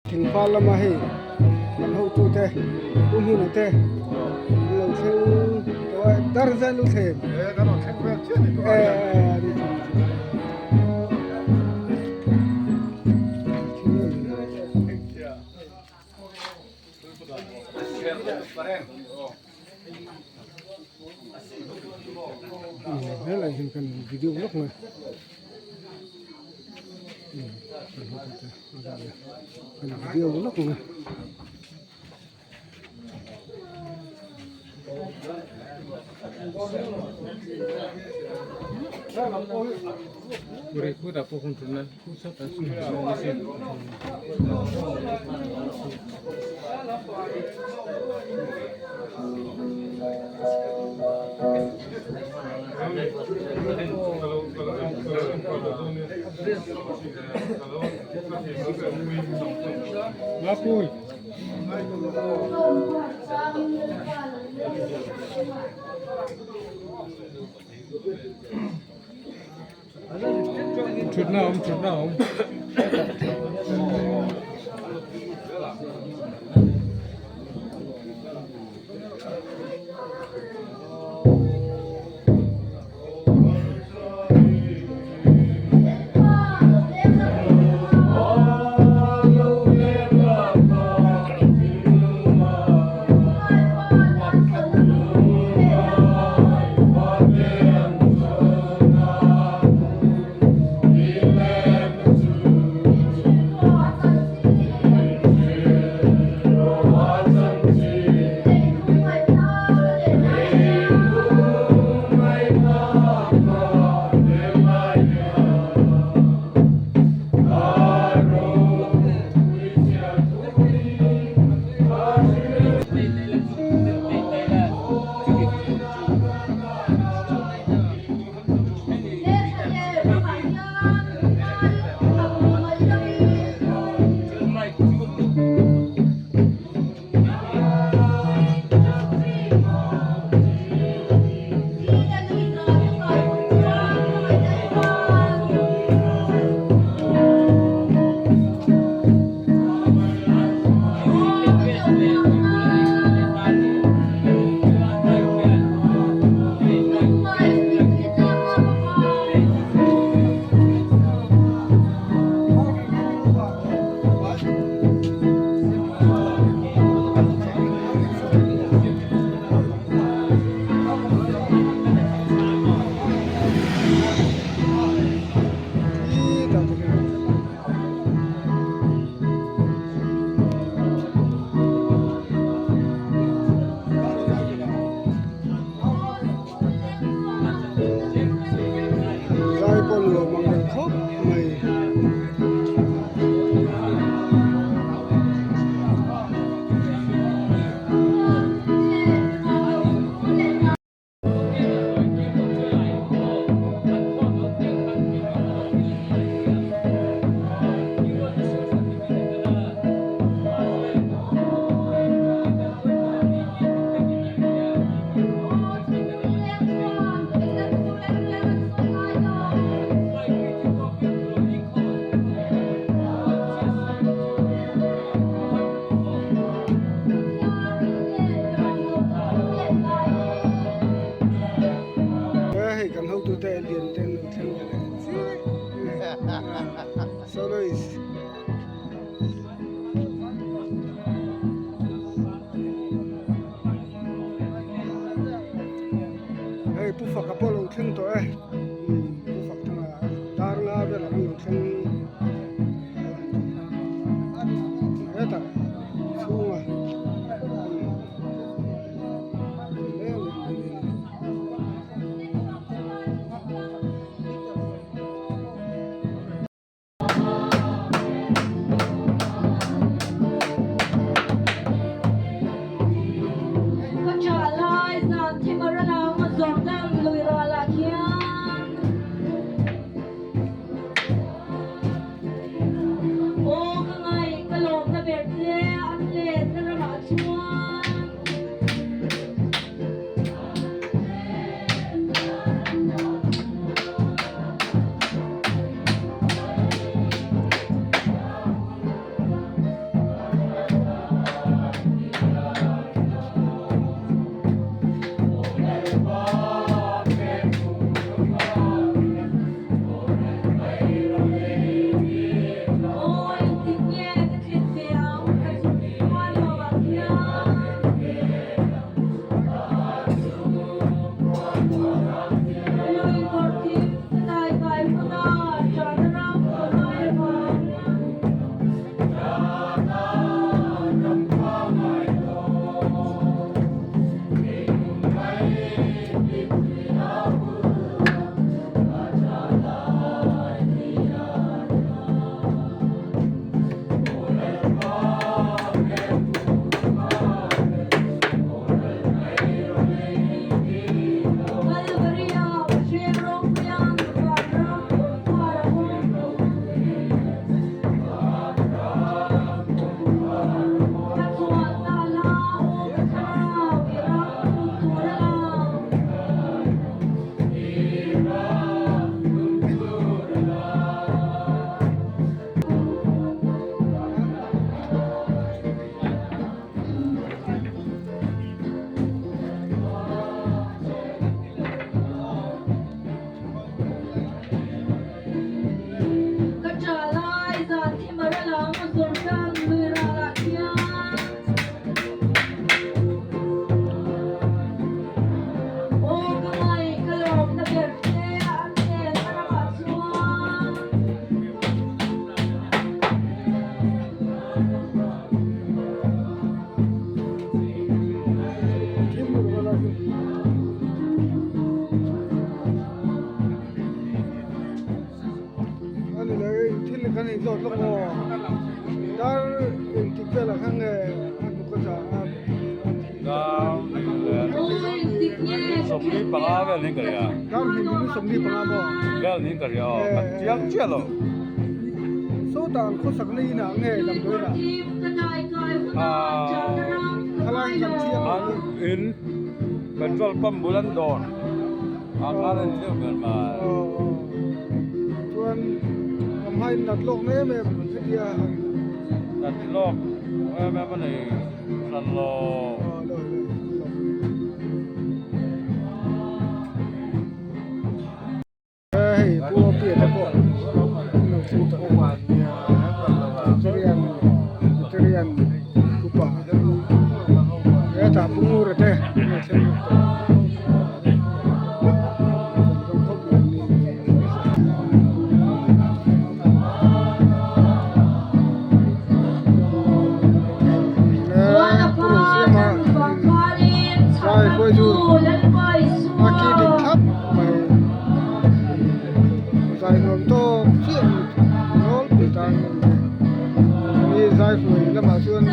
Thingfal lama hei kan hotute Pu Hmuna te an lo thleng tawh a, dar zat lu thleng. E kan rawn thleng vel chiah ni tur a hian. E ni chu. Helai hian kan video lawk mai. Kan video lawk mai. Thutna awm thutna awm. panga vel niin ka ria. Dar hnih minute 25 maw? Vel niin ka ria aw, kan chiang chiah lo. Sawtah an khawsak na inah nge damdawiinah? Thalai hi kan chiang lo. An in petrol pump bul an dawn ah khan an deuh ber mai. Chuan a hmain nat lawk na em em hetia han. Nat lawk em em a ni hran lo. Hei pu Apia te pawh an lo thleng tawh a vegetarian vegetarian upa hetah pu Ngura te an lo thleng bawk tawh a ki dik thlap mai zai nuam tawk chiah a ni nawlpui tan a ni zai hruai lamah chuan.